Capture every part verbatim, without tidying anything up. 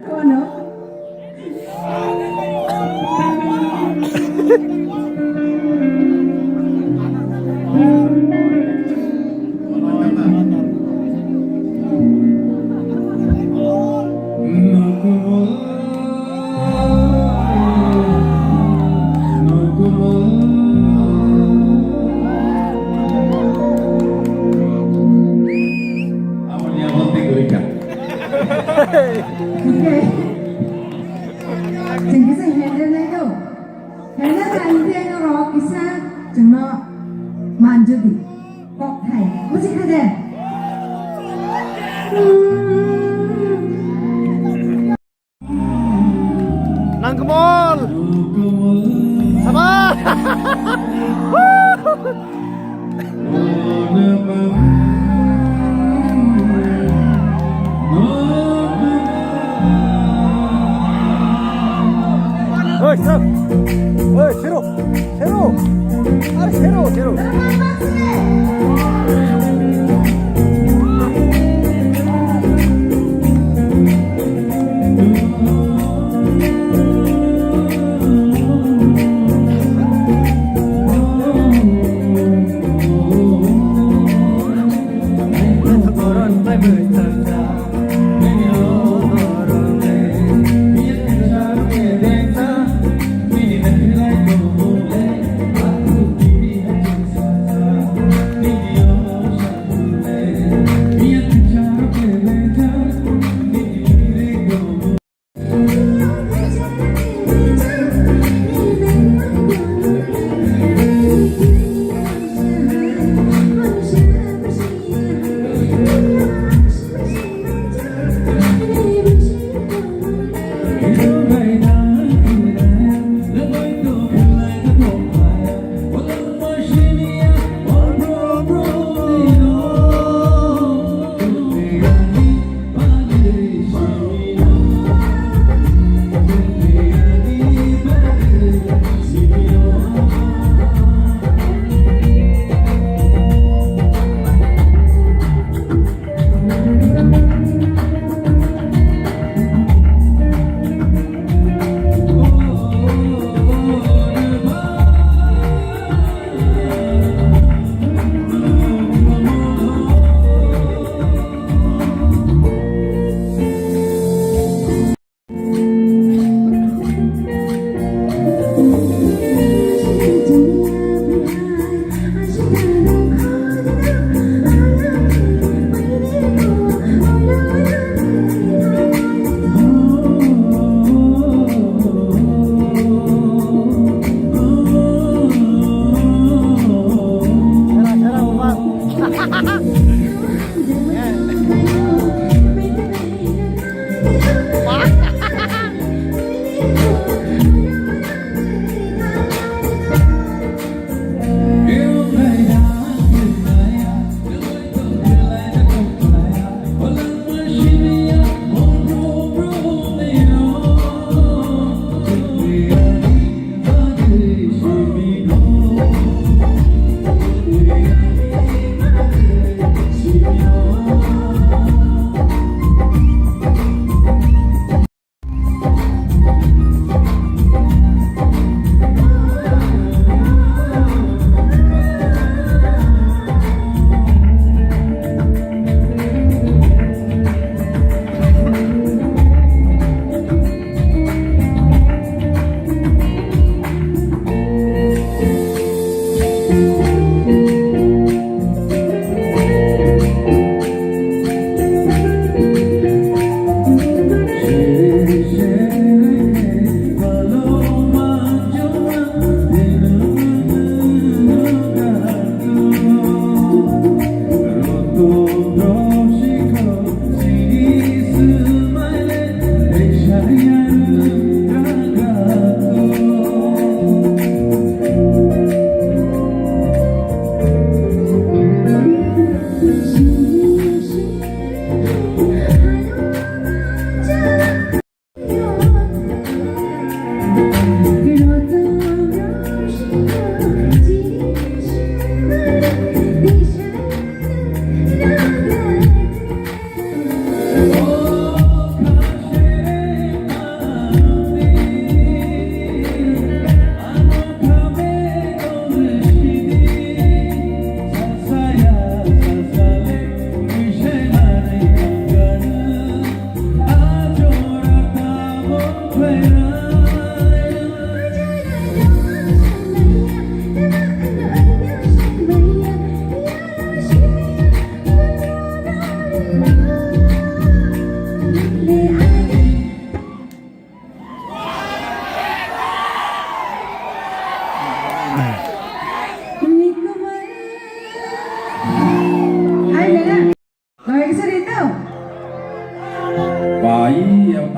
Kono. Aboni abang tei kwrwi kha. Chwng kisa hende nai do. Hende nai hende no rok kisa chwngno manjodi. Kok thai. Buji kha de. Nangkmol. Sabar. Oi, stop. Oi, sero. Sero. Are sero, sero.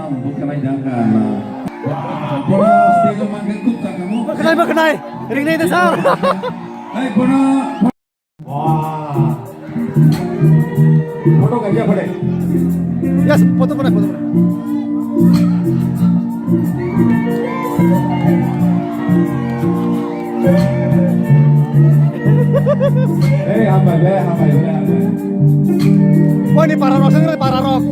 Bwkhanai da ka na. Bono stage o mankhe kuk chakamo. Bwkhanai, bwkhanai. Ringnai da sir. Hey, bono. Wah. Photo kaisa pade. Yes, photo pade, photo pade. Hey, hambai, hambai, hambai. Wani para rok, sangre para rok.